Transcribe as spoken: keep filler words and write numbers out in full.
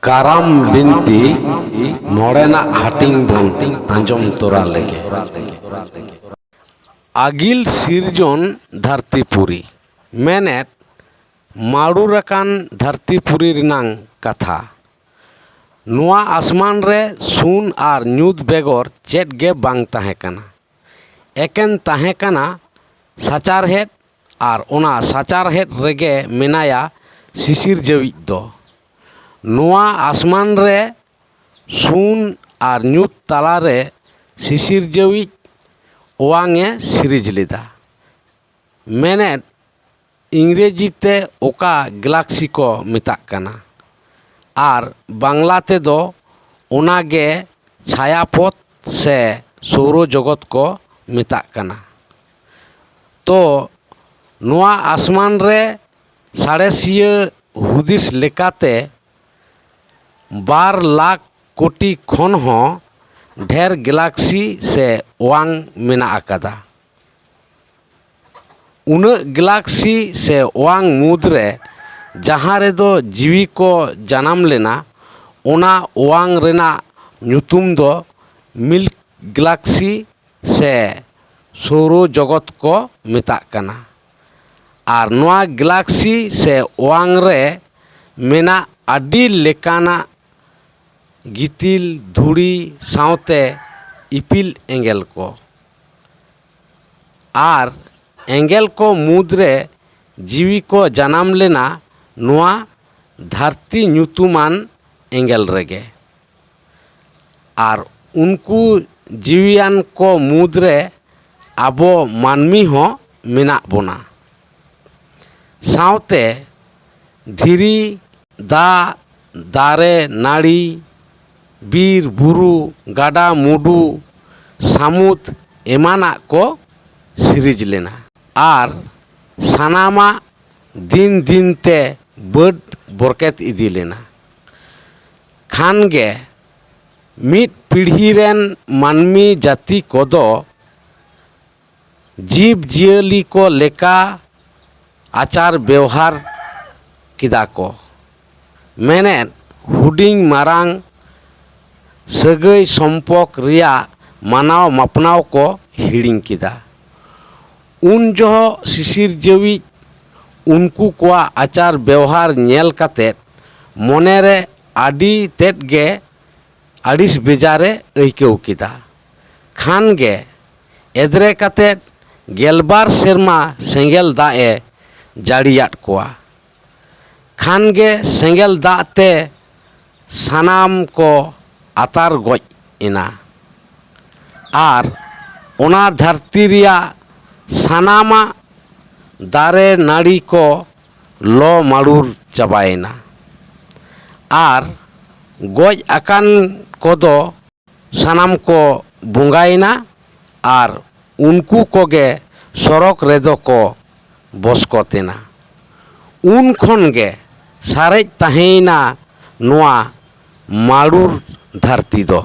ᱠᱟᱨᱟᱢ ᱵᱤᱱᱛᱤ ᱢᱚᱬᱮᱱᱟᱜ ᱦᱟᱹᱴᱤᱧ ᱵᱚᱱ ᱟᱸᱡᱚᱢ ᱛᱚᱨᱟ ᱞᱮᱜᱮ᱾ ᱟᱹᱜᱤᱞ ᱥᱤᱨᱡᱚᱱ ᱫᱷᱟᱹᱨᱛᱤ ᱯᱩᱨᱤ᱾ ᱢᱮᱱᱮᱫ, ᱢᱟᱹᱲᱩᱨ ᱟᱠᱟᱱ ᱫᱷᱟᱹᱨᱛᱤ ᱯᱩᱨᱤ ᱨᱮᱱᱟᱝ ᱠᱟᱛᱷᱟ᱾ ᱱᱚᱣᱟ ᱟᱥᱢᱟᱱ ᱨᱮ ᱥᱩᱱ ᱟᱨ ᱧᱩᱛ ᱵᱮᱜᱚᱨ ᱪᱮᱫ ᱜᱮ ᱵᱟᱝ ᱛᱟᱦᱮᱸ ᱠᱟᱱᱟ᱾ ᱮᱠᱮᱱ ᱛᱟᱦᱮᱸ ᱠᱟᱱᱟ ᱥᱟᱪᱟᱨᱦᱮᱫ, ᱟᱨ ᱚᱱᱟ ᱥᱟᱪᱟᱨᱦᱮᱫ ᱨᱮᱜᱮ ᱢᱮᱱᱟᱭᱟ ᱥᱤᱥᱤᱨᱡᱟᱹᱣᱤᱡ ᱫᱚ᱾ ᱱᱚᱣᱟ ᱟᱥᱢᱟᱱ ᱨᱮ ᱥᱩᱱ ᱟᱨ ᱧᱩᱛ ᱛᱟᱞᱟᱨᱮ ᱥᱤᱥᱤᱨᱡᱟᱹᱣᱤᱡ ᱚᱣᱟᱝ ᱮ ᱥᱤᱨᱤᱡᱽ ᱞᱮᱫᱟ᱾ ᱢᱮᱱᱮᱫ, ᱤᱝᱨᱮᱡᱤ ᱛᱮ ᱚᱠᱟ ᱜᱮᱞᱟᱠᱥᱤ ᱠᱚ ᱢᱮᱛᱟᱜ ᱠᱟᱱᱟ, ᱟᱨ ᱵᱟᱝᱞᱟ ᱛᱮᱫᱚ ᱚᱱᱟᱜᱮ ᱪᱷᱟᱭᱟᱯᱚᱛ ᱥᱮ ᱥᱳᱣᱨᱚ ᱡᱚᱜᱚᱛ ᱠᱚ ᱢᱮᱛᱟᱜ ᱠᱟᱱᱟ᱾ ᱛᱚ, ᱱᱚᱣᱟ ᱟᱥᱢᱟᱱ ᱨᱮ ᱥᱟᱬᱮᱥᱤᱭᱟᱹ ᱦᱩᱫᱤᱥ ᱞᱮᱠᱟᱛᱮ ᱵᱟᱨ ᱞᱟᱠᱷ ᱠᱳᱴᱤ ᱠᱷᱚᱱ ᱦᱚᱸ ᱰᱷᱮᱨ ᱜᱮᱞᱟᱠᱥᱤ ᱥᱮ ᱚᱣᱟᱝ ᱢᱮᱱᱟᱜ ᱟᱠᱟᱫᱟ᱾ ᱩᱱᱟᱹᱜ ᱜᱮᱞᱟᱠᱥᱤ ᱥᱮ ᱚᱣᱟᱝ ᱢᱩᱫᱽᱨᱮ ᱡᱟᱦᱟᱸ ᱨᱮᱫᱚ ᱡᱤᱣᱤ ᱠᱚ ᱡᱟᱱᱟᱢ ᱞᱮᱱᱟ, ᱚᱱᱟ ᱚᱣᱟᱝ ᱨᱮᱱᱟᱜ ᱧᱩᱛᱩᱢ ᱫᱚ ᱢᱤᱞᱠ ᱜᱮᱞᱟᱠᱥᱤ ᱥᱮ ᱥᱳᱣᱨᱚ ᱡᱚᱜᱚᱛ ᱠᱚ ᱢᱮᱛᱟᱜ ᱠᱟᱱᱟ᱾ ᱟᱨ ᱱᱚᱣᱟ ᱜᱮᱞᱟᱠᱥᱤ ᱥᱮ ᱚᱣᱟᱝ ᱨᱮ ᱢᱮᱱᱟᱜ ᱟᱹᱰᱤ ᱞᱮᱠᱟᱱᱟᱜ ᱜᱤᱛᱤᱞ, ᱫᱷᱩᱲᱤ ᱥᱟᱶᱛᱮ ᱤᱯᱤᱞ ᱮᱸᱜᱮᱞ ᱠᱚ᱾ ᱟᱨ ᱮᱸᱜᱮᱞ ᱠᱚ ᱢᱩᱫᱽᱨᱮ ᱡᱤᱣᱤ ᱠᱚ ᱡᱟᱱᱟᱢ ᱞᱮᱱᱟ ᱱᱚᱣᱟ ᱫᱷᱟᱹᱨᱛᱤ ᱧᱩᱛᱩᱢᱟᱱ ᱮᱸᱜᱮᱞ ᱨᱮᱜᱮ᱾ ᱟᱨ ᱩᱱᱠᱩ ᱡᱤᱣᱤᱭᱟᱱ ᱠᱚ ᱢᱩᱫᱽᱨᱮ ᱟᱵᱚ ᱢᱟᱹᱱᱢᱤ ᱦᱚᱸ ᱢᱮᱱᱟᱜ ᱵᱚᱱᱟ᱾ ᱥᱟᱶᱛᱮ ᱫᱷᱤᱨᱤ, ᱫᱟᱜ, ᱫᱟᱨᱮ, ᱱᱟᱹᱲᱤ, ᱵᱤᱨ, ᱵᱩᱨᱩ, ᱜᱟᱰᱟ, ᱢᱩᱰᱩ, ᱥᱟᱹᱢᱩᱫ ᱮᱢᱟᱱᱟᱜ ᱠᱚ ᱥᱤᱨᱤᱡᱽ ᱞᱮᱱᱟ᱾ ᱟᱨ ᱥᱟᱱᱟᱢᱟᱜ ᱫᱤᱱ ᱫᱤᱱ ᱛᱮ ᱵᱟᱹᱰ ᱵᱚᱨᱠᱮᱛ ᱤᱫᱤ ᱞᱮᱱᱟ᱾ ᱠᱷᱟᱱ ᱜᱮ ᱢᱤᱫ ᱯᱤᱲᱦᱤ ᱨᱮᱱ ᱢᱟᱹᱱᱢᱤ ᱡᱟᱹᱛᱤ ᱠᱚᱫᱚ ᱡᱤᱵᱽ ᱡᱤᱭᱟᱹᱞᱤ ᱠᱚ ᱞᱮᱠᱟ ᱟᱪᱟᱨ ᱵᱮᱣᱦᱟᱨ ᱠᱮᱫᱟ ᱠᱚ᱾ ᱢᱮᱱᱮᱫ, ᱦᱩᱰᱤᱧ ᱢᱟᱨᱟᱝ ᱥᱟᱹᱜᱟᱹᱭ ᱥᱚᱢᱯᱚᱠ ᱨᱮᱭᱟᱜ ᱢᱟᱱᱟᱣ ᱢᱟᱯᱱᱟᱣ ᱠᱚ ᱦᱤᱲᱤᱧ ᱠᱮᱫᱟ᱾ ᱩᱱ ᱡᱚᱦᱚᱜ ᱥᱤᱥᱤᱨᱡᱟᱹᱣᱤᱡ ᱩᱱᱠᱩ ᱠᱚᱣᱟᱜ ᱟᱪᱟᱨ ᱵᱮᱣᱦᱟᱨ ᱧᱮᱞ ᱠᱟᱛᱮ ᱢᱚᱱᱮᱨᱮ ᱟᱹᱰᱤ ᱛᱮᱫ ᱜᱮ ᱟᱹᱲᱤᱥ ᱵᱮᱡᱟᱨᱮ ᱟᱹᱭᱠᱟᱹᱣ ᱠᱮᱫᱟ᱾ ᱠᱷᱟᱱ ᱜᱮ ᱮᱫᱽᱨᱮ ᱠᱟᱛᱮ ᱜᱮᱞᱵᱟᱨ ᱥᱮᱨᱢᱟ ᱥᱮᱸᱜᱮᱞ ᱫᱟᱜ ᱮ ᱡᱟᱹᱲᱤᱭᱟᱫ ᱠᱚᱣᱟ᱾ ᱠᱷᱟᱱ ᱜᱮ ᱥᱮᱸᱜᱮᱞ ᱫᱟᱜ ᱛᱮ ᱥᱟᱱᱟᱢ ᱠᱚ ᱟᱛᱟᱨ ᱜᱚᱡ ᱮᱱᱟ᱾ ᱟᱨ ᱚᱱᱟ ᱫᱷᱟᱹᱨᱛᱤ ᱨᱮᱭᱟᱜ ᱥᱟᱱᱟᱢᱟᱜ ᱫᱟᱨᱮ ᱱᱟᱹᱲᱤ ᱠᱚ ᱞᱚ ᱢᱟᱹᱲᱩᱨ ᱪᱟᱵᱟᱭᱮᱱᱟ᱾ ᱟᱨ ᱜᱚᱡ ᱟᱠᱟᱱ ᱠᱚᱫᱚ ᱥᱟᱱᱟᱢ ᱠᱚ ᱵᱚᱸᱜᱟᱭᱮᱱᱟ᱾ ᱟᱨ ᱩᱱᱠᱩ ᱠᱚᱜᱮ ᱥᱚᱨᱚᱠ ᱨᱮᱫᱚ ᱠᱚ ᱵᱚᱥᱠᱚᱛ ᱮᱱᱟ᱾ ᱩᱱ ᱠᱷᱚᱱ ᱜᱮ ᱥᱟᱨᱮᱡ ᱛᱟᱦᱮᱸᱭᱮᱱᱟ ᱱᱚᱣᱟ ᱢᱟᱹᱲᱩᱨ ᱫᱷᱟᱹᱨᱛᱤ ᱫᱚ᱾